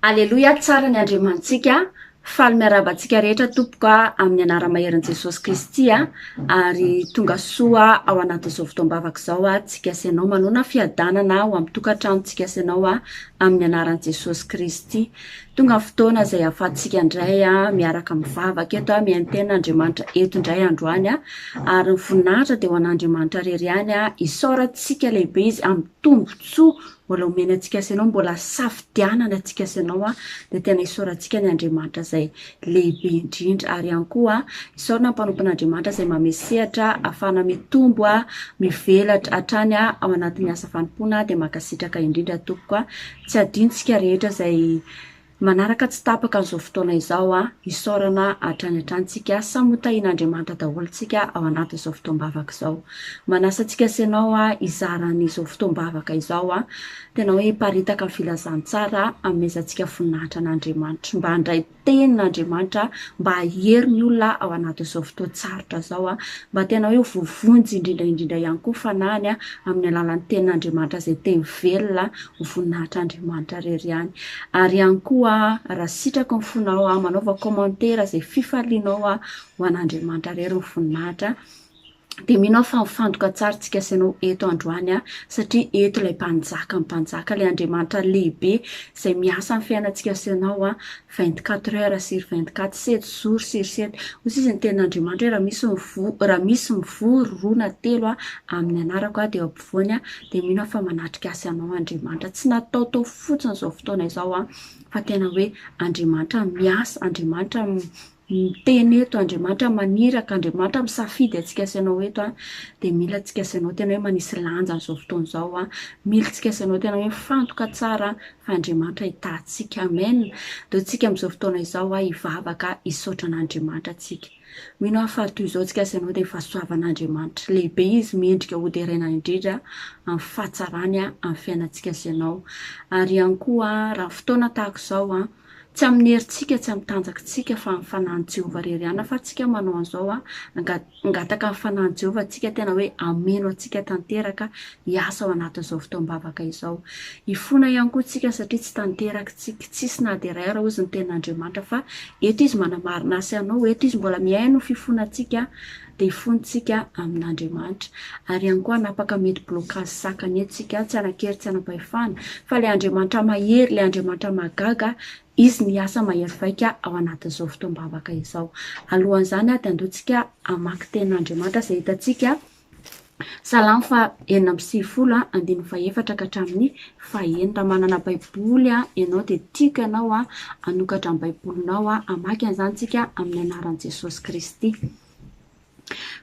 Aleloia tsara ny Andriamanitsika, faly miarahaba antsika rehetra tompoko a, amin'ny anara-maherin'i Jesosy Kristy a, ary tonga soa ao anatin'izao fotoam-bavaka izao a, tsika sy ianao manona fiadanana ho amin'ny tokantranontsika sy ianao a, amin'ny anaran'i Jesosy Kristy. Tonga ny fotoana izay ahafahantsika indray a, miaraka mivavaka eto a, mihaino tenin'Andriamanitra eto indray androany a, ary ny voninahitra dia ho an'Andriamanitra irery ihany a, isaorantsika lehibe izy amin'ny tombontsoa mbola omeny antsika sy ianao, mbola safidianana antsika sy ianao a, dia tena isaorantsika ny Andriamanitra izay lehibe indrindra, ary ihany koa isaorana ny mpanompon'Andriamanitra izay mamehy sehatra ahafahana mitombo a, mivelatra hatrany a, ao anatin'ny asa fanompoana, dia mankasitraka indrindra tompoko a, tsy adinontsika rehetra izay manaraka tsy tapaka an'izao fotoana izao a, isaorana hatrany hatrany tsika, samy ho tahian'Andriamanitra daholo tsika ao anatin'izao fotoam-bavaka izao. Manasa antsika sy ianao a, hizara an'izao fotoam-bavaka izao a, tena hoe hiparitaka ny filazantsara hanomezantsika voninahitra an'Andriamanitra, mba handray tenin'Andriamanitra mba hahery ny olona ao anatin'izao fotoan-tsarotra izao, mba tena hoe ho voavonjy indrindra indrindra ihany koa fanahiny amin'ny alalan'ny tenin'Andriamanitra izay teny velona ho voninahitr'Andriamanitra irery ihany. Ary ihany koa raha sitraky ny fonao, manaova commentaire izay fifalianao ho an'Andriamanitra irery ny voninahitra. Dia mino aho fa mifantoka tsara tsika sy ianao eto androany a, satria eto ilay mpanjaka ny mpanjaka, ilay Andriamanitra lehibe izay miasa amin'ny fiainantsika sy ianao a, 24 heures sur 24, 7 jours sur 7. Hoy izy ny tenin'Andriamanitra hoe raha misy mivo, raha misy mivory roa na telo a amin'ny anarako a dia eo ampovoany a, dia mino aho fa manatrika ahy sy ianao Andriamanitra. Tsy nataotao fotsiny izao fotoana izao a, fa tena hoe Andriamanitra miasa, Andriamanitra miteny eto, Andriamanitra maniraka, Andriamanitra misafidy antsika sy ianao eto an, dia mila antsika sy ianao tena hoe manisy lanja an'izao fotoana izao an, mila antsika sy ianao tena hoe mifantoka tsara fa Andriamanitra hitaha antsika, amen. Ndao tsika amin'izao fotoana izao an hivavaka hisaotra an'Andriamanitra tsika. Mino aho fa toy izao tsika sy ianao dia fahasoavan'Andriamanitra. Lehibe Izy, mendrika hoderaina indrindra amin'ny fahatsarany amin'ny fiainantsika sy ianao. Ary ihany koa raha fotoana tahaka izao an, Tsy amin'ny herintsika, tsy amin'ny tanjakintsika, fa amin'ny fanahin'i Jehovah irery ihany. Ahafahantsika manao an'izao, hangataka ny fanahin'i Jehovah isika, tena hoe hameno antsika tanteraka hiasa ao anatin'izao fotoam-bavaka izao. Hifona ihany koa isika satria tsy tanteraka isika, tsisy na dia iray ara hozy ny tenin'Andriamanitra fa eto Izy manamarina ahy sy anao, eto Izy mbola mihaino ny fifonantsika, dia hifontsika amin'Andriamanitra. Ary ihany koa hanapaka mety blocage sakana eto tsika, tsy hanan-kery tsy hanam-pahefana, fa ilay Andriamanitra mahery, ilay Andriamanitra mahagaga, Izy no hiasa mahery vaika ao anatin'izao fotoam-bavaka izao. Alohan'izany dia andao tsika hamaky tenin'Andriamanitra izay hitantsika Salamo faha 96 andininy fahefatra ka hatramin'ny fahenina. Raha manana Baiboly ianao dia tiako ianao hanokatra ny Baibolinao hamaky an'izany tsika amin'ny anaran'i Jesosy Kristy.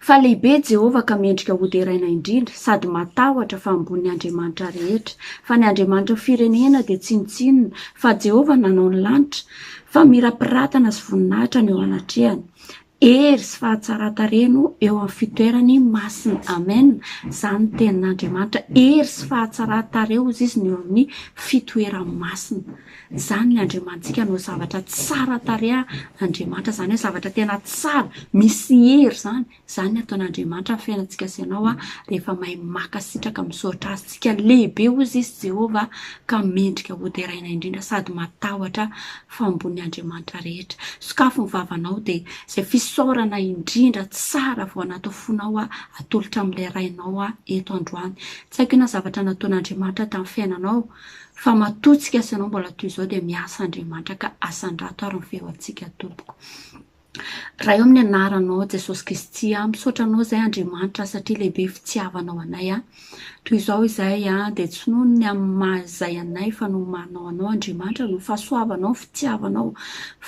Fa lehibe Jehovah ka mendrika hoderaina indrindra, sady matahotra fa ambonin'ny andriamanitra rehetra. Fa ny andriamanitry ny firenena dia tsinontsinona, fa Jehovah nanao ny lanitra. Famirapiratana sy voninahitra no eo anatrehany. Hery sy fahatsaran-tarehy no eo amin'ny fitoerany masina. Amen. Izany ny tenin'Andriamanitra. Hery sy fahatsaran-tarehy hozy izy no eo amin'ny fitoerany masina. Izany ny Andriamanitsika no zavatra tsara tarehy Andriamanitra, izany hoe zavatra tena tsara, misy hery izany, izany ny ataon'Andriamanitra amin'ny fiainantsika sy ianao rehefa mahay mankasitraka misaotra Azy tsika. Lehibe hozy Izy Jehovah ka mendrika hoderaina indrindra sady matahotra fa ambony Andriamanitra rehetra. Sokafy ny vavanao dia izay fisaorana indrindra tsara vao anaty fonao atolotra amin'ilay Rainao eto androany. Tsy haiko inona zavatra nataon'Andriamanitra tamin'ny fiainanao Fa matoa tsika sy ianao mbola toy izao dia miasa Andriamanitra ka asandrato ary ny feo antsika tompoko. Ray o amin'ny anaranao Jesosy Kristy a, misaotra anao izay Andriamanitra satria lehibe fitiavanao anay a. Toy izao izay a, dia tsy noho ny amin'ny maha izay anay fa noho ny maha anao anao Andriamanitra, noho ny fahasoavanao, fitiavanao,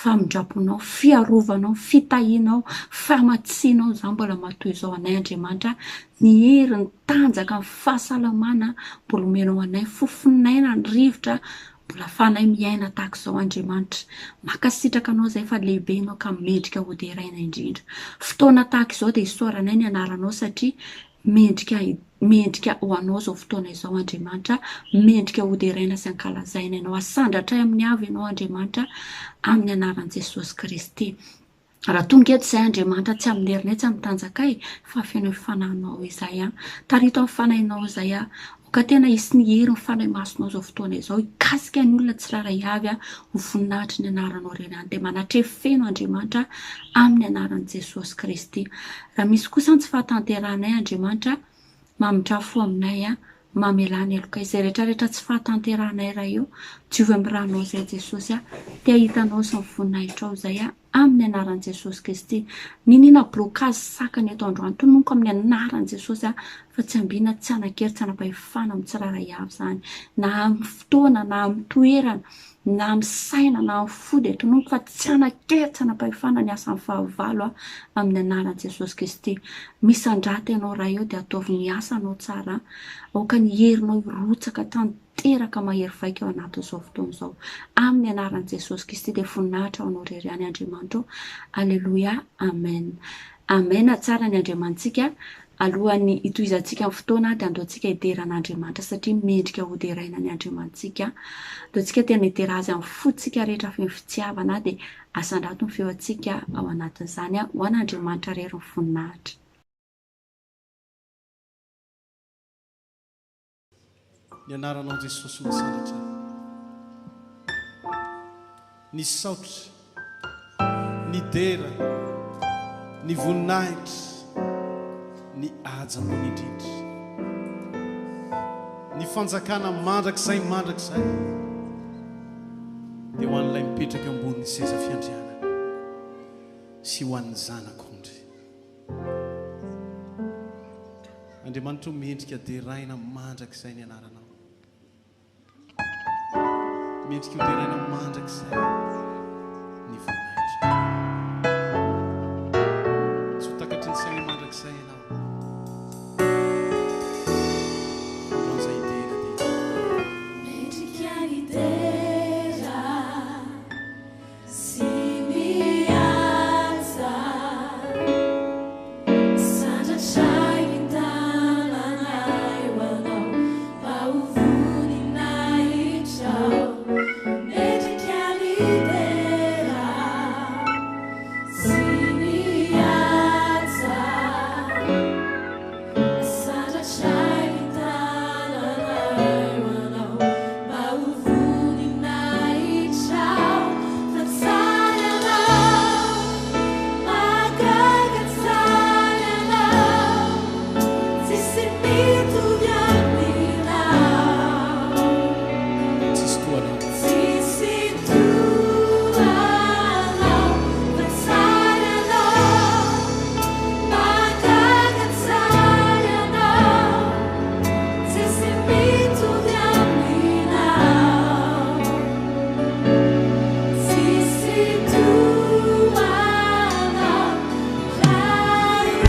famindramponao, fiarovanao, fitahianao, famatsianao izany mbola maha toy izao anay Andriamanitra. Ny hery, ny tanjaka, ny fahasalamana mbola omenao anay, fofon'aina, ny rivotra mbola afahanay miaina tahaka izao Andriamanitra. Mankasitraka Anao izay fa lehibe Ianao ka mendrika ho deraina indrindra. Fotoana tahaka izao dia isaoranay ny anaranao satria mendrika mendrika ho Anao izao fotoana izao Andriamanitra, mendrika ho deraina sy ankalazaina Ianao. Asandratray amin'ny avo Ianao Andriamanitra amin'ny anaran'i Jesosy Kristy. Raha tonga eto izahay Andriamanitra tsy amin'ny herinay tsy amin'ny tanjakay fa fenoy fanahinao izahay an. Tarito amin'ny fanahinao izahay an. Aoka tena hisy ny herin'ny Fanahy Masinao izao fotoana izao hikasika ny olona tsirairay avy ho voninahitry ny anaranao irery ihany. Dia manatreha feno Andriamanitra amin'ny anaran'i Jesosy Kristy. Raha misy kosa ny tsy fahatanterahanay Andriamanitra, mamindrà fo aminay, mamelà ny helokay. Izay rehetra rehetra tsy fahatanterahanay Ray eo, diovy amin'ny ranao izay Jesosy. Te hahita Anao sy ny voninahitrao izay. Amin'ny anaran'i Jesosy Kristy. Niniana blocage sakana eto androany. Tononiko amin'ny anaran'i Jesosy aho fa tsy ambina, tsy hanan-kery, tsy hanam-pahefana amin'ny tsirairay avy izany. Na amin'ny fotoana, na amin'ny toerana, na amin'ny saina, na amin'ny fo dia tononiko fa tsy hanan-kery, tsy hanam-pahefana ny asan'ny fahavalo aho amin'ny anaran'i Jesosy Kristy. Misandrata ianao Ray eo dia ataovy ny asanao tsara. Aoka ny herinao hirotsaka tanteraka. Teraka mahery vaika ao anatin'izao fotoana izao. Amin'ny anaran'i Jesosy Kristy dia voninahitra ho Anao irery ihany Andriamanitra o. Aleloia. Amen. Amen. Tsara ny Andriamanitsika. Alohan'ny hitohizantsika ny fotoana dia andao tsika hidera an'Andriamanitra satria mendrika ho deraina ny Andriamanitsika. Andao tsika tena hidera Azy amin'ny fontsika rehetra feno fitiavana dia asandrato ny feontsika ao anatin'izany ho an'Andriamanitra irery ny voninahitra. Ny anaranao Jesosy masandratra Ny saotra Ny dera Ny voninahitra Ny haja ambony indrindra Ny fanjakana mandrakizay mandrakizay Dia ho an'ilay mipetraka eo ambonin'ny seza fiandrianana Sy ho an'ny zanak'ondry Andriamanitra o mendrika deraina mandrakizay ny anaranao. Mendrika ho deraina mandrakizay ny voninahitra. Tsy ho takatry ny saina mandrakizay ianao. Androany izay hidera dia. Mendrika ny dera. Sy mihaja Sandratra ny tananay ho anao Mba ho voninahitrao Mendrika ny dera Sy mihaja Asandratray ny tananay ho anao mba ho voninahitrao fa tsara ianao, mahagaga tsara ianao, tsisy mitovy aminao. Tsisy toa anao. Tsisy toa anao fa tsara ianao. Mahagaga tsara ianao, tsisy mitovy aminao, tsisy toa anao Ray ô.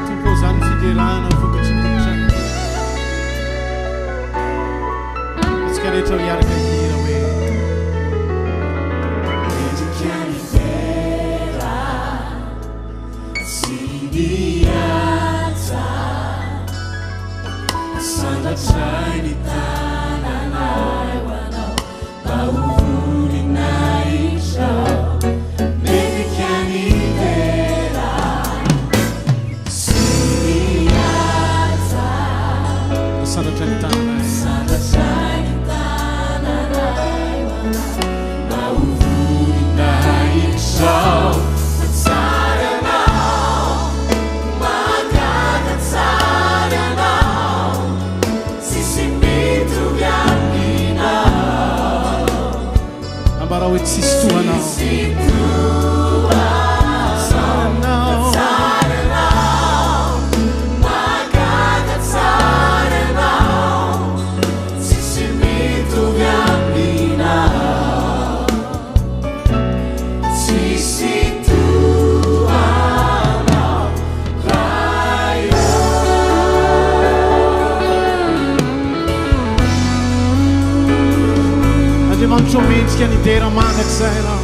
Tompo ô, izany fiderana vokatry ny tokotranao. Isika rehetra hiaraka hihira hoe. Mendrika ny dera sy ny haja, Asandratray ny tananay ho Anao mba ho voninahitrao. Mendrika ny dera sy ny haja. Sandratra ny tananay. Sandratra ny tananay ho anao mba ho voninahitrao. Fa tsara ianao, mahagaga tsara ianao, tsisy mitovy aminao. Ambarao hoe tsisy toa anao. Tsisy toa anao. Tsara ianao, mahagaga tsara ianao, tsisy mitovy aminao. Tsisy toa anao, Ray ô. Andriamanitra ô mendrika ny dera mandrakizay Ianao.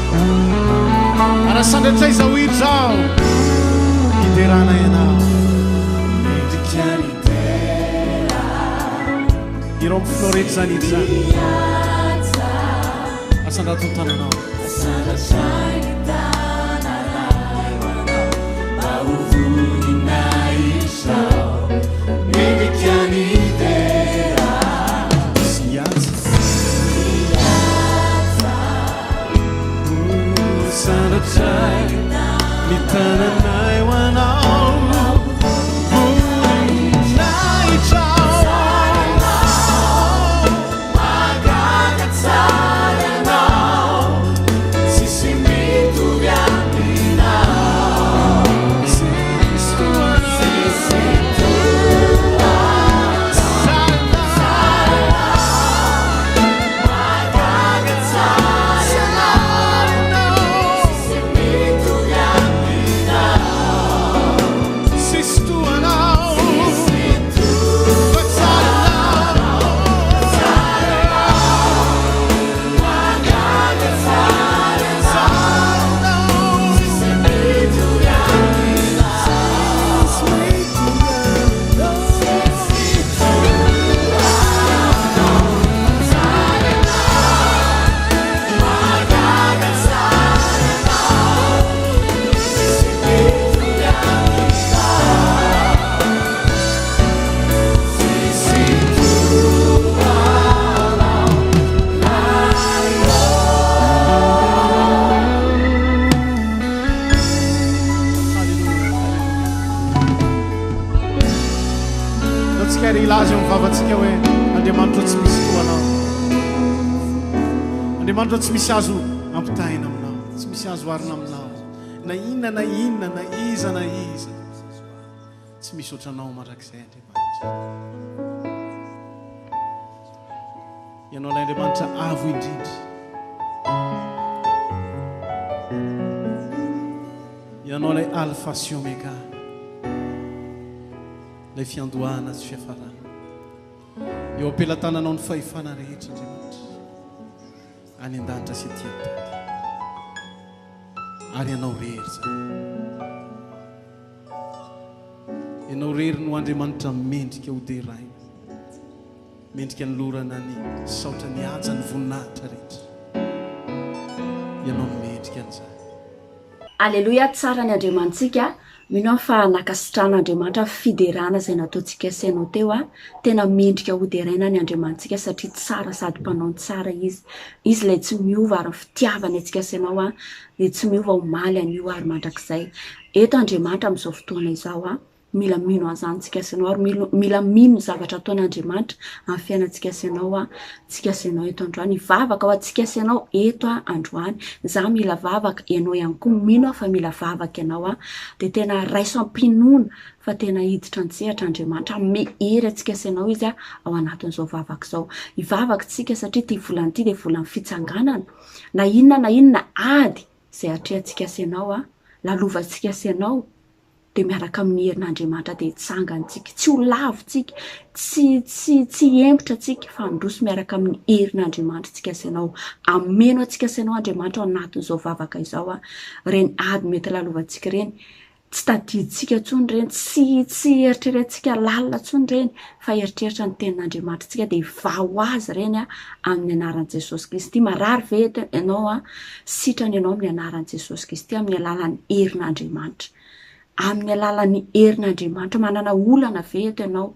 Ary asandratray izao hira izao hiderana Ianao. Mendrika ny dera. Hirao amin'ny fonao rehetra izany hira izany. Mihaja. Asandrato ny tananao. Asandratray ny tananay ho Anao mba ho. Asandratray ny tananay ho anao. Voninahitra. Mahagaga tsara ianao, tsisy mitovy aminao. Tsisy toa anao. Tsisy toa anao. Tsara ianao. Mahagaga tsara ianao, tsisy mitovy aminao. Tsisy toa anao. Tsisy toa fa tsara ianao. Tsara ianao. Mahagaga tsara ianao, tsisy mitovy aminao. Tsisy mitovy aminao. Tsisy toa anao. Tsara ianao. Mahagaga tsara ianao, tsisy mitovy aminao. Tsisy toa anao. Antsika ary hilaza eo amin'ny vavantsika hoe Andriamanitra tsy misy toa anao. Andriamanitra tsy misy azo ampitahaina aminao, tsy misy azo oharina aminao. Na inona na inona na iza na iza. Tsy misy ohatranao mandrakizay Andriamanitra. Ianao ilay Andriamanitra avo indrindra. Ianao ilay Alpha sy Omega. Ilay fiandohana sy fiafarana. Eo am-pelatananao ny fahefana rehetra Andriamanitra. Any an-danitra sy ety an-tany. Ary Ianao irery izany. Ianao irery no Andriamanitra mendrika ho deraina. Mendrika ny lorana ny saotra ny haja ny voninahitra rehetra. Ianao no mendrika an'izany. Aleloia tsara ny Andriamanitsika, mino aho fa nankasitrahan'Andriamanitra ny fiderana izay nataontsika sy ianao teo a, tena mendrika ho deraina ny Andriamanitsika satria tsara sady mpanao ny tsara Izy, Izy ilay tsy miova ary ny fitiavany antsika sy ianao a dia tsy miova omaly anio ary mandrakizay, eto Andriamanitra amin'izao fotoana izao a. Mila mino an'izany tsika sy ianao ary milo mila mino ny zavatra ataon'Andriamanitra amin'ny fiainantsika sy ianao a, tsika sy ianao eto androany. Hivavaka ho antsika sy ianao eto a androany. Za mila vavaka, ianao ihany koa mino aho fa mila vavaka ianao a. Dia tena raiso am-pinoana fa tena hiditra an-tsehatra Andriamanitra, hanome hery antsika sy ianao Izy a ao anatin'izao vavaka izao. Hivavaka tsika satria ity volana ity dia volan'ny fitsanganana. Na inona na inona ady izay atrehantsika sy ianao a, lalovantsika sy ianao, dia miaraka amin'ny herin'Andriamanitra dia hitsangana tsika, tsy ho lavo tsika, tsy tsy tsy hihemotra tsika fa handroso miaraka amin'ny herin'Andriamanitra tsika sy ianao. Hameno antsika sy ianao Andriamanitra ao anatin'izao vavaka izao a. Ireny ady mety lalovantsika ireny, tsy tadidintsika intsony ireny, tsy tsy eritreretintsika lalina intsony ireny fa eritreritra ny tenin'Andriamanitra tsika dia hivaha ho azy ireny a amin'ny anaran'i Jesosy Kristy. Marary ve eto ianao a? Sitrana ianao amin'ny anaran'i Jesosy Kristy amin'ny alalan'ny herin'Andriamanitra. Amin'ny alalan'ny herin'Andriamanitra. Manana olana ve eto ianao?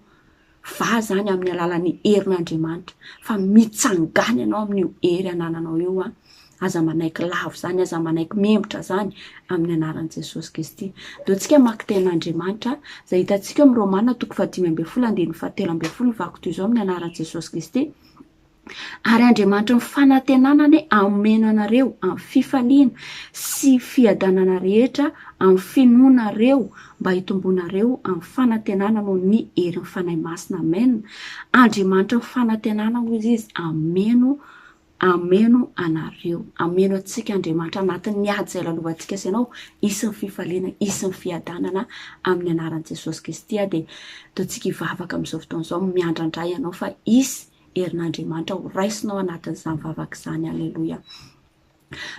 Vaha izany amin'ny alalan'ny herin'Andriamanitra. Fa mitsangàna ianao amin'io hery anananao io an. Aza manaiky lavo izany, aza manaiky membotra izany amin'ny anaran'i Jesosy Kristy. Ndao tsika hamaky tenin'Andriamanitra izay hitantsika ao amin'ny Romana toko fahadimy ambin'ny folo andininy fahatelo ambin'ny folo ny vaky toy izao amin'ny anaran'i Jesosy Kristy. Ary Andriamanitry ny fanantenana anie hameno anareo amin'ny fifaliana sy fiadanana rehetra amin'ny finoanareo mba hitomboanareo amin'ny fanantenana noho ny herin'ny Fanahy Masina. Amen. Andriamanitry ny fanantenana hoy izy hameno hameno anareo. Hameno antsika Andriamanitra anatin'ny ady izay lalovantsika sy ianao. Hisy ny fifaliana, hisy ny fiadanana amin'ny anaran'i Jesosy Kristy. Dia ataontsika hivavaka amin'izao fotoana izao miandrandra ianao fa hisy herin'Andriamanitra ho raisinao anatin'izany vavaka izany. Aleloia.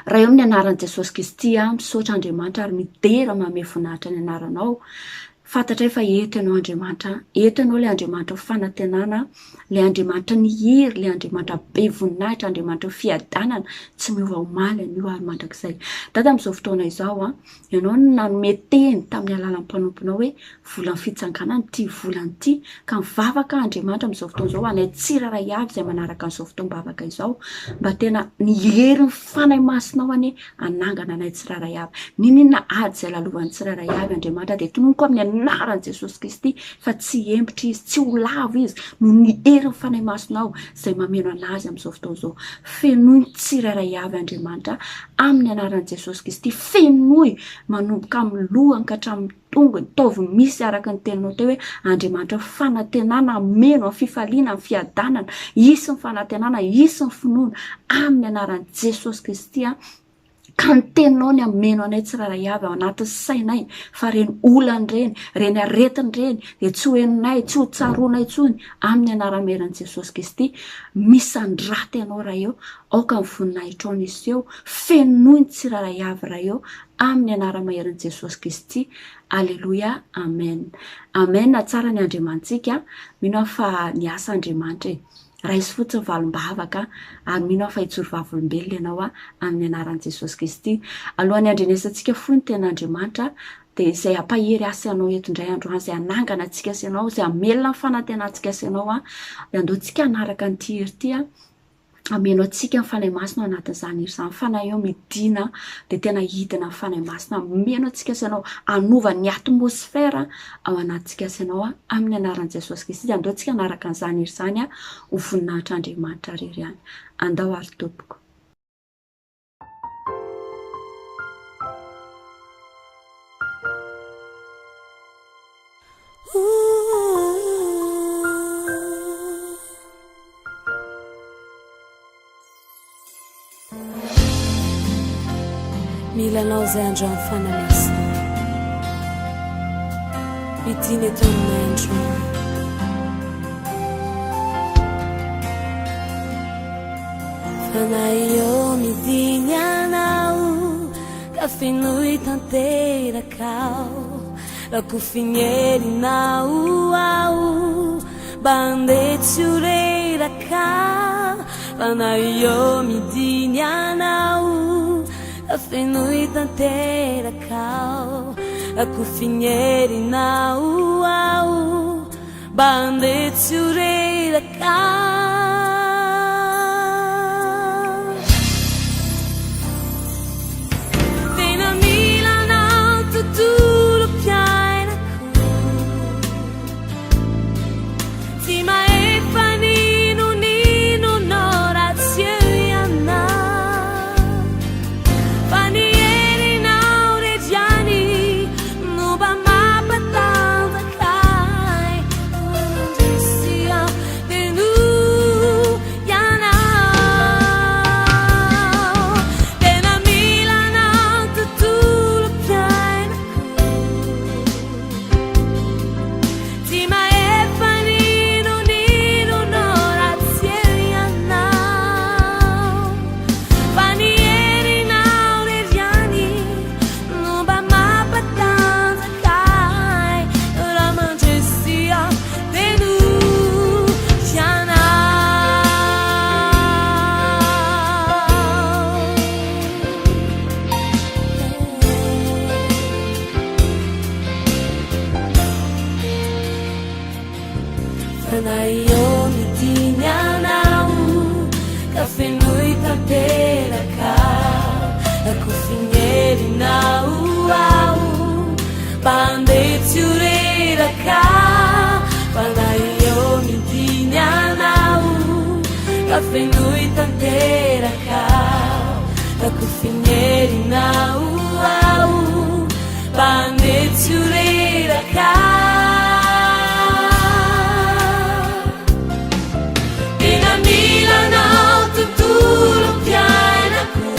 Ray ao amin'ny anaran'i Jesosy Kristy aho, misaotra Andriamanitra ary midera manome voninahitra ny anaranao. Fantatray fa eto Ianao Andriamanitra, eto Ianao ilay Andriamanitra ho fanantenana, ilay Andriamanitra ny hery, ilay Andriamanitra be voninahitra, Andriamanitra ho fiadanana, tsy miova omaly, anio ary mandrakizay. Dada amin'izao fotoana izao an, Ianao no nanome teny tamin'ny alalan'ny mpanomponao hoe volan'ny fitsanganana ity volana ity, ka mivavaka aho Andriamanitra amin'izao fotoana izao ho anay tsirairay avy izay manaraka an'izao fotoam-bavaka izao, mba tena ny herin'ny Fanahy Masinao anie hanangana anay tsirairay avy. N'inon'inona ady izay lalovan'ny tsirairay avy Andriamanitra dia tononiko amin'ny anaran'i Jesosy Kristy fa tsy hiembotra izy, tsy ho lavo izy noho ny herin'ny Fanahy Masinao izay mameno an'azy amin'izao fotoana izao. Fenoy ny tsirairay avy Andriamanitra amin'ny anaran'i Jesosy Kristy. Fenoy manomboka amin'ny lohany ka hatramin'ny tongony. Taovy misy araka ny teninao teo hoe Andriamanitra fanantenana hameno amin'ny fifaliana, amin'ny fiadanana. Hisy ny fanantenana, hisy ny finoana amin'ny anaran'i Jesosy Kristy. Ka ny teninao ny hameno anay tsirairay avy ao anatin'ny sainay fa ireny olana ireny, ireny aretina ireny dia tsy ho henonay, tsy ho tsaroanay intsony amin'ny anaram-herin'i Jesosy Kristy. Misandrata Ianao Ray ô, aoka ny voninahitrao no hiseho, fenoy ny tsirairay avy Ray ô, amin'ny anaram-herin'i Jesosy Kristy. Aleloia, Amen. Amen, tsara ny Andriamanitsika, mino aho fa niasa Andriamanitra e. Raiso fotsiny valim-bavaka ary mino aho fa hijoro vavolombelona ianao amin'ny anaran'i Jesosy Kristy. Alohan'ny handrenesantsika fohy ny tenin'Andriamanitra dia izay hampahery ahy sy ianao eto indray androany, izay hanangana antsika sy ianao, izay hamelona ny fanantenantsika sy ianao, dia andao tsika hanaraka an'ity hery ity. Hameno antsika ny Fanahy Masina ao anatin'izany hery izany. Fanahy eo midina dia tena hidina ny Fanahy Masina. Hameno antsika sy ianao, hanova ny atmosphère ao anatintsika sy ianao amin'ny anaran'i Jesosy Kristy. Dia andao tsika hanaraka an'izany hery izany ho voninahitr'Andriamanitra irery ihany. Andao ary tompoko. Mila anao izay androany Fanahy Masina. Midina eto aminay androany. Fanahy ô midiny anao ka fenoy tanteraka aho Rakofy ny herinao aho mba handeha tsy ho reraka Fanahy ô midiny anao ka fenoy tanteraka aho Rakofy ny herinao aho Mba handeha tsy ho reraka. Tena mila anao tontolom-piainako. Tsy mahefa n'inon'inona raha tsy eo ianao. Fa ny herinao rery ihany no mba mampatanjaka ahy. Mandresy aho dia noho ianao. Tena mila anao tontolom-piainako. Tsy mahefa n'inon'inona raha tsy eo ianao. Fa ny herinao rery ihany no mba mampatanjaka ahy. Raha mandresy aho dia noho ianao. Fanahy ô midiny anao ka fenoy tanteraka Rakofy ny herinao aho mba handeha tsy ho reraka Fanahy ô midiny anao ka fenoy tanteraka Rakofy ny herinao aho mba handeha tsy ho reraka Tena mila anao tontolom-piainako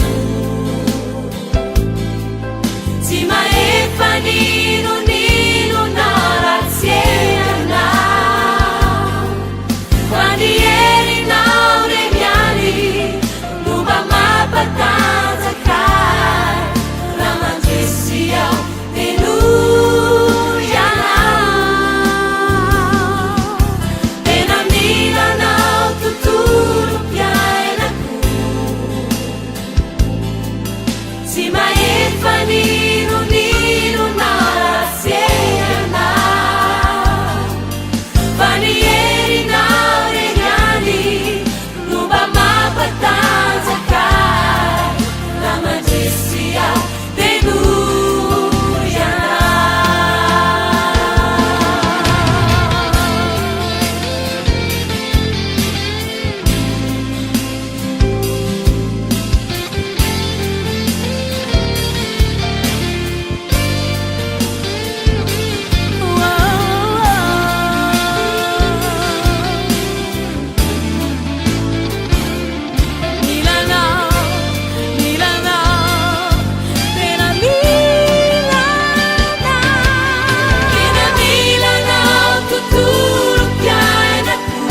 Tsy mahefa n'inon'inona raha tsy ianao Fa ny herinao ireny ihany no mba mampatanjaka ahy Raha mandresy aho dia noho ianao. mahefa n'inon'inona ratsy ianao. Fa ny herinao ireny ihany no mba mampatanjaka ahy. Raha mandresy aho dia noho ianao. Mila anao, mila anao, tena mila anao. Tena mila anao tontolom-piainako.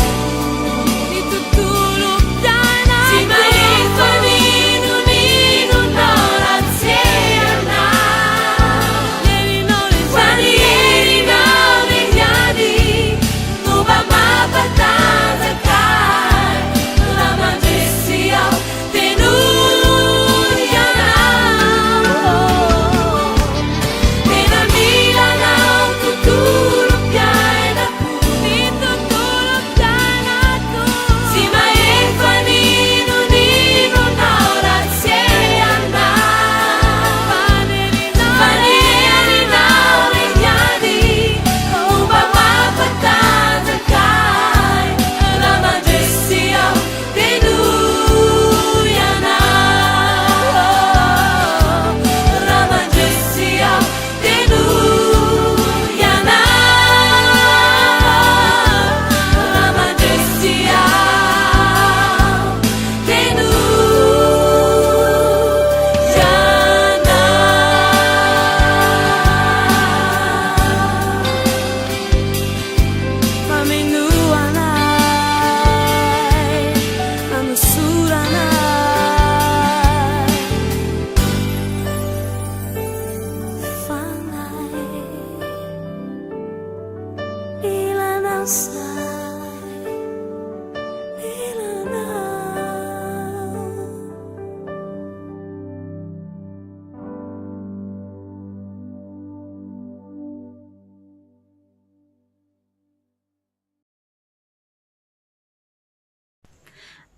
Ny tontolom-piainako. Tsy mahefa n'inon'inona raha tsy ianao. Fa ny herinao re ihany no mba mampatanjaka ahy. Raha mandresy aho dia noho ianao. Tena mila anao tontolom-piainako. Ny tontolom-piainako. Tsy mahefa n'inon'inona raha tsy ianao. Fa ny herinao re ihany no mba mampatanjaka ahy. Raha mandresy aho dia noho ianao. Raha mandresy aho dia noho ianao. Raha mandresy aho dia noho ianao. Famenoana ahy, fanosorana ahy, fanahy mila anao zahay, mila anao.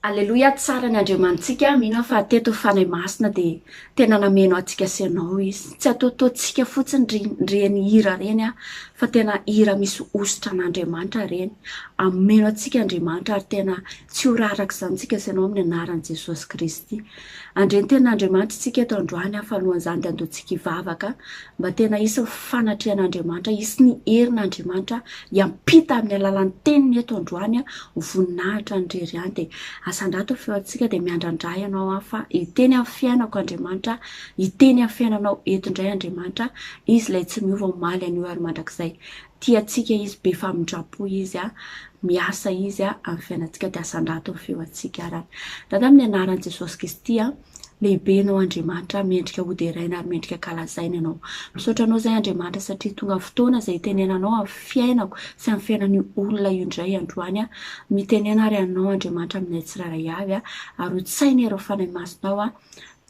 Aleloia tsara ny Andriamanitsika, mino aho fa teto ny Fanahy Masina dia tena nameno antsika sy ianao Izy. Tsy ataotaontsika fotsiny ireny hira ireny fa tena hira misy hosotra an'Andriamanitra ireny. Hameno antsika Andriamanitra ary tena tsy ho raraka izany tsika sy ianao amin'ny anaran'i Jesosy Kristy. Handre ny tenin'Andriamanitra isika eto androany fa alohan'izany dia andeontsika hivavaka mba tena hisy ny fanatrehan'Andriamanitra, hisy ny herin'Andriamanitra hiampita amin'ny alalan'ny teniny eto androany ho voninahitra ny irery ihany. Dia asandrato ny feontsika dia miandrandra ianao aho fa hiteny amin'ny fiainako Andriamanitra, hiteny amin'ny fiainanao eto indray Andriamanitra, Izy ilay tsy miova omaly, anio ary mandrakizay. Tia antsika Izy, be famindram-po Izy, miasa Izy amin'ny fiainantsika dia asandrato ny feontsika ary. Dada amin'ny anaran'i Jesosy Kristy a, lehibe Ianao Andriamanitra, mendrika ho deraina ary mendrika ankalazaina Ianao. Misaotra Anao izay Andriamanitra satria tonga fotoana izay hitenenanao amin'ny fiainako sy amin'ny fiainan'io olona io indray androany a. Mitenena ary Ianao Andriamanitra aminay tsirairay avy a, ary ho tsaina ireo Fanahy Masinao a,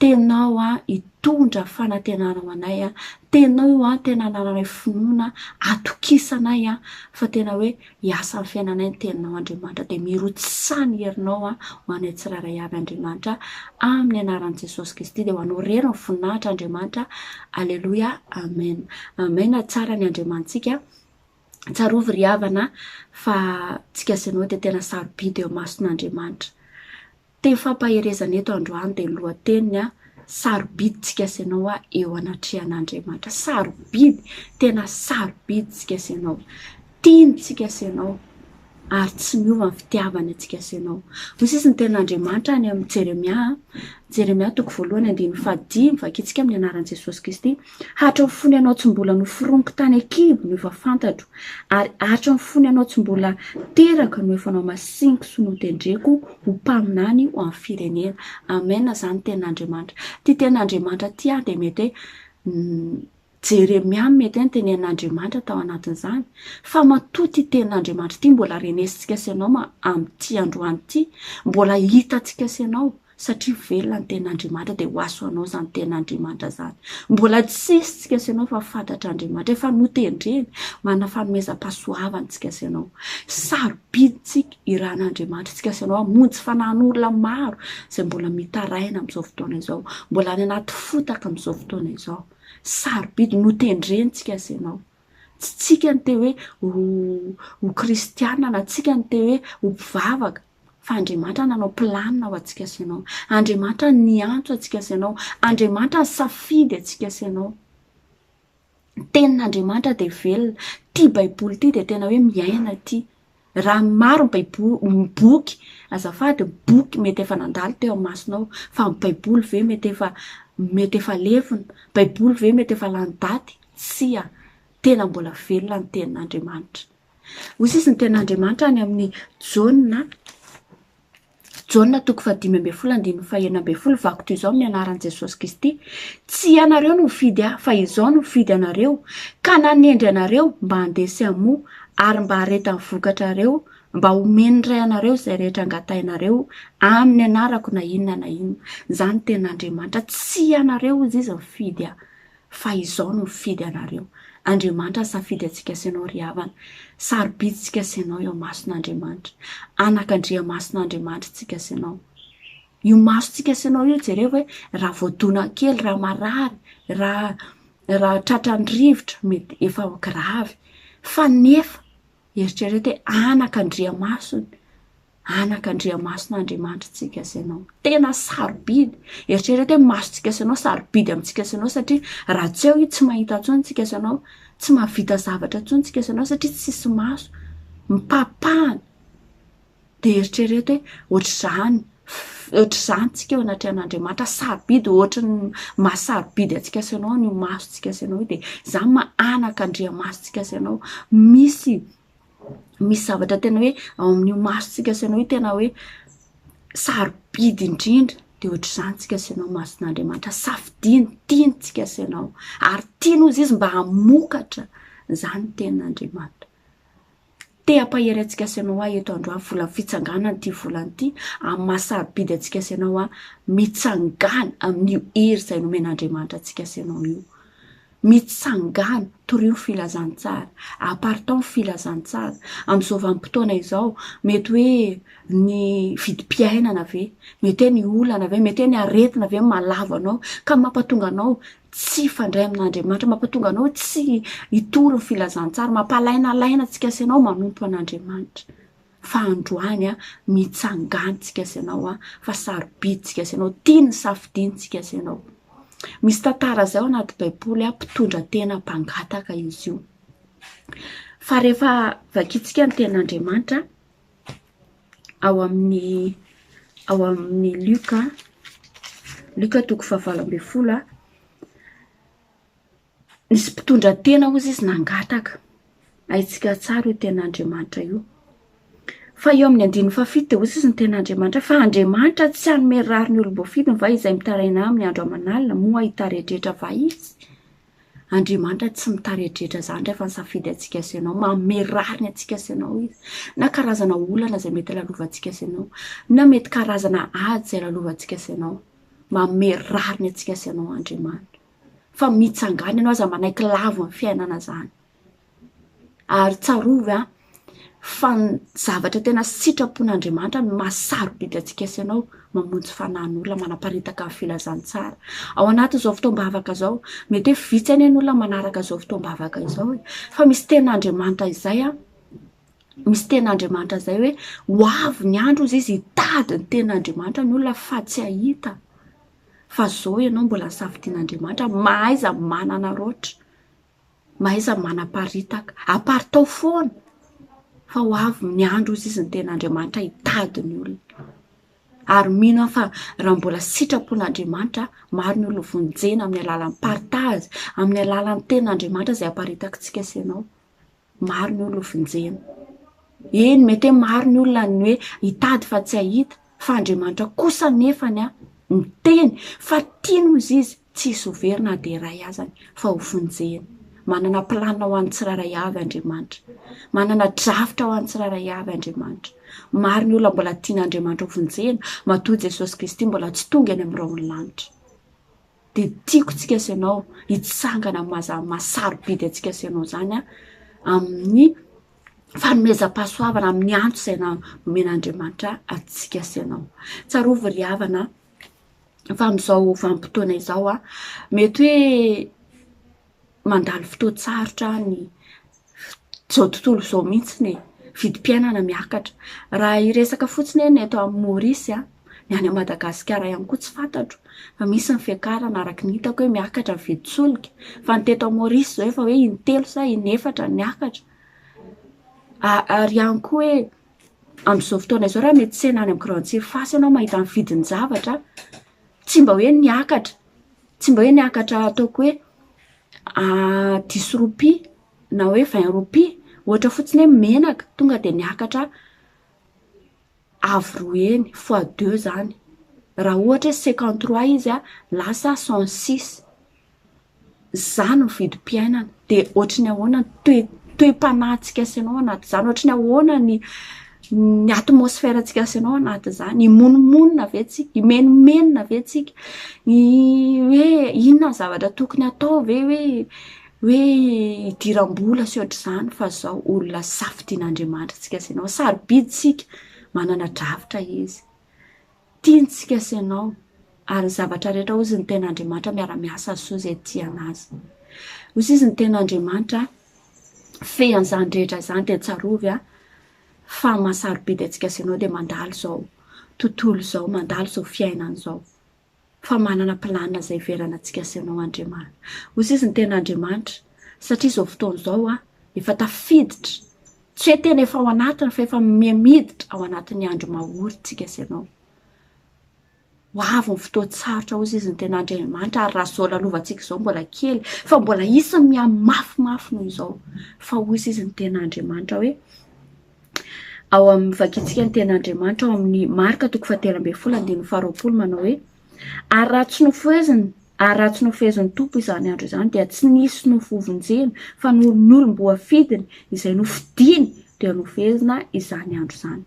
Teninao a, hitondra fanantenana ho anay a, Teninao io a, tena anananay finoana, atokisanay a, fa tena hoe hiasa amin'ny fiainanay ny Teninao Andriamanitra, dia mirotsaha ny herinao a, ho anay tsirairay avy Andriamanitra, amin'ny anaran'i Jesosy Kristy, dia ho anao irery ny voninahitra Andriamanitra, Aleloia, Amen. Amen, tsara ny Andriamanitsika. Tsarovy ry havana fa tsika sy ianao dia tena sarobidy eo imason'Andriamanitra. Teny fampaherezana eto androany dia ny lohateniny a, sarobidy tsika sy ianao a eo anatrehan'Andriamanitra. Sarobidy, tena sarobidy tsika sy ianao. Tiany tsika sy ianao ary tsy miova ny fitiavany antsika sy ianao. Hoy sisa ny tenin'Andriamanitra any amin'ny Jeremia, Jeremia toko voalohany andininy fahadimy, vakintsika amin'ny anaran'i Jesosy Kristy. Hatry ny fony ianao tsy mbola noforoniko tany an-kibo no efa fantatro, ary hatry ny fony ianao tsy mbola teraka no efa nohamasiniko sy notendreko ho mpaminany ho an'ny firenena. Amen izany tenin'Andriamanitra. Ity tenin'Andriamanitra ity ary dia mety hoe Jeremia no mety hoe notenenin'Andriamanitra tao anatin'izany, fa matoa ity tenin'Andriamanitra ity mbola renesintsika sy ianao amin'ity androany ity, mbola hitantsika sy ianao. Satria velona ny tenin'Andriamanitra dia ho aso anao izany tenin'Andriamanitra izany. Mbola tsisy tsika sy ianao fa fantatr'Andriamanitra, efa notendreny, manana fanomezam-pahasoavana tsika sy ianao. Sarobidy tsika, irahan'Andriamanitra tsika sy ianao hamonjy fanahin'olona maro izay mbola mitaraina amin'izao fotoana izao, mbola any anaty fotaka amin'izao fotoana izao. Sarobidy, notendreny tsika sy ianao. Tsy tsika no te hoe ho ho kristiana na tsika no te hoe ho mpivavaka. Fa Andriamanitra nanao planina ho antsika sy ianao. Andriamanitra niantso antsika sy ianao. Andriamanitra nisafidy antsika sy ianao. Ny tenin'Andriamanitra dia velona. Ity Baiboly ity dia tena hoe miaina ity. Raha maro ny Baiboly, ny boky, azafady, ny boky mety efa nandalo teo amin'ny masonao, fa ny Baiboly ve mety efa mety efa levona? Baiboly ve mety efa lany daty? Tsia. Tena mbola velona ny tenin'Andriamanitra. Hoy sisa ny tenin'Andriamanitra any amin'ny Jaona, Jaona toko faha-15 andininy faha-16, Vako toy izao amin'ny anaran'i Jesosy Kristy, Tsy ianareo no nifidy ahy, fa Izaho no nifidy anareo, ka nanendry anareo mba handeha sy hamoa, ary mba haharetan'ny vokatrareo, mba homen'ny Ray anareo izay rehetra angatahinareo amin'ny anarako na inona na inona. Izany ny tenin'Andriamanitra. Tsy ianareo, hoy Izy, nifidy ahy, fa izao no mifidy anareo. Andriamanitra nisafidy antsika sy ianao ry havana. Sarobidy tsika sy ianao eo imason'Andriamanitra. Anak'Andriamason'Andriamanitra tsika sy ianao. Io masontsika sy ianao io jereo hoe raha voadona kely, raha marary, raha raha tratran'ny rivotra mety efa ho gravy. Fa nefa eritrereto hoe anak'Andriamasony. Anaka Andriamasina Andriamanitra tsika sy ianao. Tena sarobidy. Eritrereto hoe masontsika sy ianao sarobidy amintsika sy ianao satria raha tsy eo io tsy mahita intsony tsika sy ianao, tsy mahavita zavatra intsony tsika sy ianao satria tsisy maso. Mipapahana. Dia eritrereto hoe ohatr'izany, ohatr'izany tsika eo anatrehan'Andriamanitra, sarobidy ohatry ny maha sarobidy antsika sy ianao ny masontsika sy ianao io dia izany maha anaka Andriamasontsika sy ianao. Misy misy zavatra tena hoe ao amin'io masontsika sy ianao io tena hoe sarobidy indrindra de ohatr'izany tsika sy ianao mason'Andriamanitra, safidiany, tiany tsika sy ianao ary tiany hozy izy mba hamokatra izany ny tenin'Andriamanitra. Te hampahery antsika sy ianao aho eto androany, volan'ny fitsanganana ity volana ity, amin'ny maha sarobidy antsika sy ianao aho, mitsangana amin'io hery izay nomen'Andriamanitra antsika sy ianao io. Mitsangàna, torio ny filazantsara, aparitao ny filazantsara. Amin'izao vanim-potoana izao, mety hoe ny vidim-piainana ve, mety hoe ny olana ve, mety hoe ny aretina ve no mahalavo anao ka mampatonga anao tsy hifandray amin'Andriamanitra, mampatonga anao tsy hitory ny filazantsara, mampalainalaina antsika sy ianao manompo an'Andriamanitra. Fa androany a, mitsangana tsika sy ianao a, fa sarobidy tsika sy ianao, tiany ny safidiny tsika sy ianao. Misy tantara zay ao anaty baiboly a, mpitondra tena mpangataka izy io. Fa rehefa vakintsika ny tenin'Andriamanitra ao amin'ny ao amin'ny Lioka, Lioka toko fahavalo ambin'ny folo a, Nisy mpitondra tena hozy izy nangataka. Haintsika tsara io tenin'Andriamanitra io. Fa eo amin'ny andininy fahafito dia hozy izy ny tenin'Andriamanitra fa Andriamanitra tsy hanome rariny olom-boafidiny va izay mitaraina aminy andro aman'alina, moa hitaredretra va izy? Andriamanitra tsy mitaredretra izany rehefa nisafidy antsika sy ianao, manome rariny antsika sy ianao izy. Na karazana olana izay mety lalovantsika sy ianao, na mety karazana ady izay lalovantsika sy ianao, manome rariny antsika sy ianao Andriamanitra. fa mitsangàna ianao aza manaiky lavo ny fiainana zany, ary tsarovy an fa ny zavatra tena sitrapon'Andriamanitra no maha sarobidy antsika sy ianao mamonjy fanahin'olona manaparitaka ny filazantsara, ao anatin'izao fotoam-bavaka izao mety hoe vitsy anie ny olona manaraka izao fotoam-bavaka izao e, fa misy tenin'Andriamanitra izay an, misy tenin'Andriamanitra izay hoe ho avy ny andro hozy izy hitady ny tenin'Andriamanitra ny olona fa tsy hahita. Fa zao ianao mbola nisafidian'Andriamanitra, mahaiza manana roatra, mahaiza manaparitaka, aparitao foana fa ho avy ny andro hozy izy ny tena Andriamanitra hitady ny olona. Ary mino aho fa raha mbola sitrapon'Andriamanitra, maro ny olona vonjena amin'ny alalan'ny partage, amin'ny alalan'ny tenin'Andriamanitra izay aparitakitsika sy ianao. Maro ny olona ho vonjena. Eny, mety hoe maro ny olona ny hoe hitady fa tsy hahita, fa Andriamanitra kosa anefany an, miteny fa tiany hozy izy, tsy hisy ho very na dia iray azany, fa ho vonjena. Manana planina ho an'ny tsirairay avy Andriamanitra. Manana drafitra ho an'ny tsirairay avy Andriamanitra. Maro ny olona mbola tian'Andriamanitra ho vonjena, matoa Jesosy Kristy mbola tsy tonga eny amin'ny rahon'ny lanitra. Dia tiako tsika sy ianao hitsangana amin'ny maha maha sarobidy antsika sy ianao izany amin'ny fanomezam-pahasoavana, amin'ny antso izay nomen'Andriamanitra antsika sy ianao. Tsarovy ry havana fa amin'izao vanim-potoana izao, mety hoe mandalo fotoan-tsarotra ny izao tontolo izao mihitsy e, vidim-piainana miakatra. Raha hiresaka fotsiny hoe ny eto amin'i Maorisy an, ny any Madagasikara ihany koa tsy fantatro fa misy ny fiakarana araka ny hitako hoe miakatra ny vidin-tsolika fa ny teto Maorisy izao efa hoe in-telo sa in-efatra niakatra. Ary ihany koa hoe amin'izao fotoana izao raha miantsena any amin'ny grande surface ianao mahita ny vidin-javatra tsy mba hoe niakatra, tsy mba hoe niakatra ataoko hoe dix roupies na hoe vingt roupies, ohatra fotsiny hoe menaka tonga dia niakatra avo roa heny, fois deux zany, raha ohatra hoe cinquante trois izy an, lasa cent six, zany ny vidim-piainana, dia ohatry ny ahoana ny toe- toe-panahintsika sy ianao anatin'izany, ohatry ny ahoana ny ny atmosphère antsika sy ianao anatin'izany, himonomonona ve tsika, himenomenona ve tsika, ny hoe inona ny zavatra tokony atao ve hoe hoe hidiram-bola sy ohatr'izany fa zao olona safidian'Andriamanitra tsika sy ianao, sarobidy tsika, manana drafitra izy. Tiantsika sy ianao ary ny zavatra rehetra hozy ny tena Andriamanitra miara-miasa soa izay tia anazy. Hozy izy ny tena Andriamanitra fehy an'izany rehetra izany dia tsarovy a fa maha sarobidy antsika sy ianao dia mandalo izao tontolo izao, mandalo izao fiainana izao fa manana planina izay hiverana antsika sy ianao Andriamanitra. Hozy izy ny tena Andriamanitra satria izao fotoana izao a efa tafiditra Tsy hoe tena efa ao anatiny fa efa miha-miditra ao anatin'ny andro mahory tsika sy ianao. Ho avy ny fotoan-tsarotra hozy izy ny tena Andriamanitra ary raha izao lalovantsika izao mbola kely fa mbola hisy ny miha-mafimafy noho izao. Fa hozy izy ny tena Andriamanitra hoe ao amin'ny vakintsika ny tena Andriamanitra ao amin'ny Marka toko fahatelo ambin'ny folo andininy faharoapolo manao hoe ary raha tsy nofohezina Ary raha tsy nofehezin'ny Tompo izany andro izany, dia tsy nisy nofo hovonjena, fa ny olom-boafidiny, izay nofidiny, dia nofehezina izany andro izany.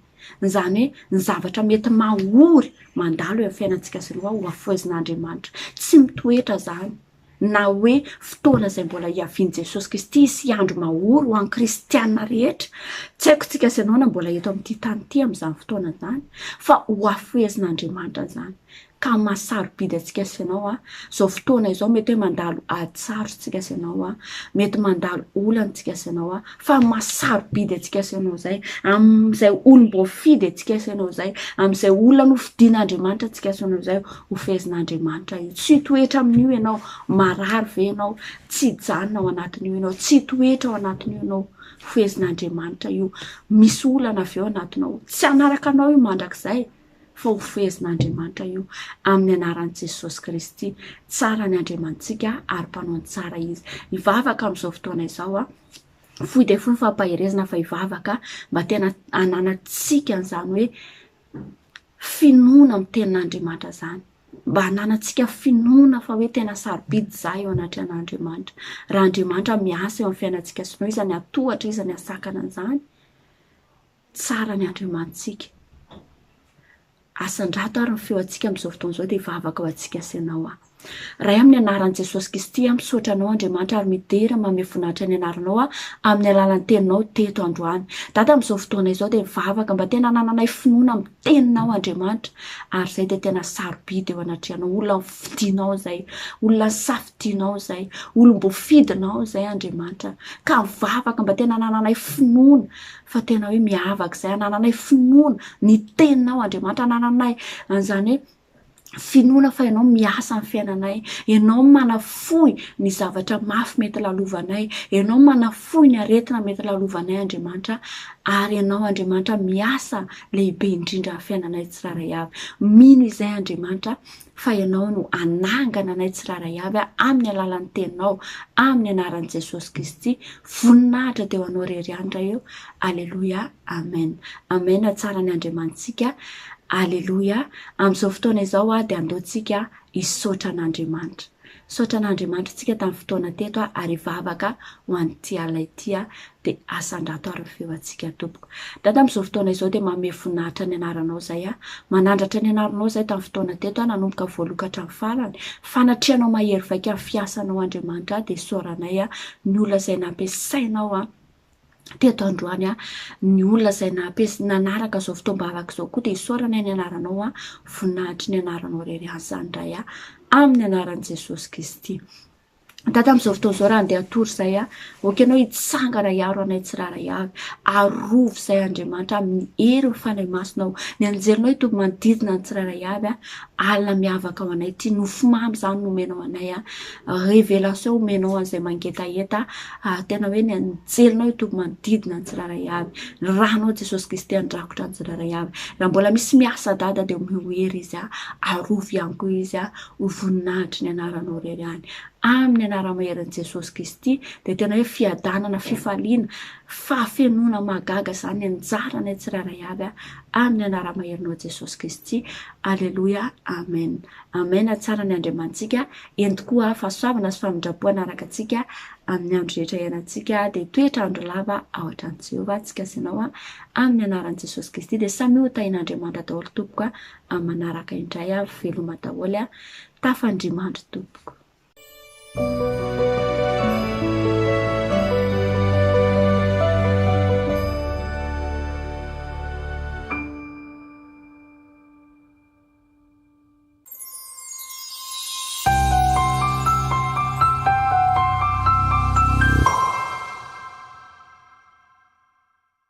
Izany hoe, ny zavatra mety mahory mandalo eo amin'ny fiainantsika sy ny ho hohafohezin'Andriamanitra. Tsy mitoetra izany, na hoe fotoana izay mbola hiavian'i Jesosy Kristy hisy andro mahory ho an'ny kristiana rehetra. Tsy haiko tsika sy ianao na mbola eto amin'ity tany ity amin'izany fotoana izany, fa hohafohezin'Andriamanitra izany. Ka maha sarobidy antsika sy ianao a, zao fotoana izao mety hoe mandalo ady sarotra tsika sy ianao a, mety mandalo olana tsika sy ianao a, fa maha sarobidy antsika sy ianao zay, amin'izay olom-boafidy antsika sy ianao zay, amin'izay olona nofidin'Andriamanitra antsika sy ianao zay, ho fehezin'Andriamanitra io, tsy hitoetra amin'io ianao, marary ve ianao, tsy hijanona ao anatin'io ianao, tsy hitoetra ao anatin'io ianao, fehezin'Andriamanitra io, misy olana avy eo anatinao, tsy hanaraka anao io mandrakizay. fa ho fehezin'Andriamanitra io amin'ny anaran'i Jesosy Kristy. Tsara ny Andriamanitsika ary mpanao ny tsara Izy. Hivavaka amin'izao fotoana izao aho. Fohy dia fohy ny fampaherezana fa hivavaka mba tena hananantsika an'izany hoe finoana amin'ny tenin'Andriamanitra izany. Mba hananantsika finoana fa hoe tena sarobidy izaho eo anatrehan'Andriamanitra. Raha Andriamanitra miasa eo amin'ny fiainantsika sy ianao, iza ny hatohatra, iza ny hasakana an'izany? Tsara ny Andriamanitsika. Asandrato ary ny feo antsika amin'izao fotoana izao dia hivavaka ho antsika sy ianao aho. Ray amin'ny anaran'i Jesosy Kristy aho misaotra anao Andriamanitra ary midera manome voninahitra ny anaranao aho amin'ny alalan'ny teninao teto androany. Dada amin'izao fotoana izao dia mivavaka mba tena hanananay finoana amin'ny teninao Andriamanitra ary izay dia tena sarobidy eo anatrehanao. Olona nofidinao izay, olona safidinao izay, olom-boafidinao izay Andriamanitra. Ka mivavaka mba tena hanananay finoana fa tena hoe miavaka izay, anananay finoana ny teninao Andriamanitra, anananay an'izany hoe finoana fa ianao miasa amin'ny fiainanay, ianao manafohy ny zavatra mafy mety lalovanay, ianao manafohy ny aretina mety lalovanay Andriamanitra, ary ianao Andriamanitra miasa lehibe indrindra amin'ny fiainanay tsirairay avy. Mino izay Andriamanitra fa Ianao no hanangana anay tsirairay avy amin'ny alalan'ny Teninao, amin'ny anaran'i Jesosy Kristy. Voninahitra dia ho Anao irery ihany Ray o. Aleloia. Amen. Amen. Tsara ny Andriamanitsika. Aleloia. Amin'izao fotoana izao dia andao tsika hisaotra an'Andriamanitra. Misaotra an'Andriamanitra tsika tamin'ny fotoana teto ary hivavaka ho an'ity alina ity dia asandrato ary ny feo antsika tompoko. Dada amin'izao fotoana izao dia manome voninahitra ny anaranao izay aho. Manandratra ny anaranao izay tamin'ny fotoana teto aho nanomboka voaloha ka hatramin'ny farany. Fanatrehanao mahery vaika ny fiasanao Andriamanitra dia isaoranay ny olona izay nampiasainao aho teto androany a, ny olona izay nampias- nanaraka izao fotoam-bavaka izao koa dia isaoranay ny anaranao a, voninahitry ny anaranao irery ihany izany Ray a, amin'ny anaran'i Jesosy Kristy. Dada amin'izao fotoana izao raha andeha hatory izay a, ok ianao hitsangana hiaro anay tsirairay avy, arovy izay Andriamanitra amin'ny herin'ny Fanahy Masinao, ny anjelinao hitoby manodidina ny tsirairay avy a, alina miavaka ho anay ity, nofy mamy izany no omenao anay a, révélation omenao an'izay mangetaheta Ary tena hoe ny anjelinao hitoby manodidina ny tsirairay avy. Ny ranao Jesosy Kristy handrakotra ny tsirairay avy. Raha mbola misy miasa dada dia omeo hery izy a. Arovy ihany koa izy a. Ho voninahitry ny anaranao irery ihany. Amin'ny anara-maherin'i Jesosy Kristy dia tena hoe fiadanana, fifaliana, fahafenoana mahagaga izany ny anjaranay tsirairay avy a. Amin'ny anara-maherinao Jesosy Kristy. Aleloia. Amen. Amen. Tsara ny Andriamanitsika. Eny tokoa, fahasoavana sy famindram-po hanaraka antsika amin'ny andro rehetra iainantsika, dia hitoetra andro lava ao an-tranon'i Jehovah tsika sy ianao, amin'ny anaran'i Jesosy Kristy. Dia samia ho tahian'Andriamanitra daholo tompoko a, amin'ny manaraka indray a, veloma daholo a, tafandrimandry tompoko.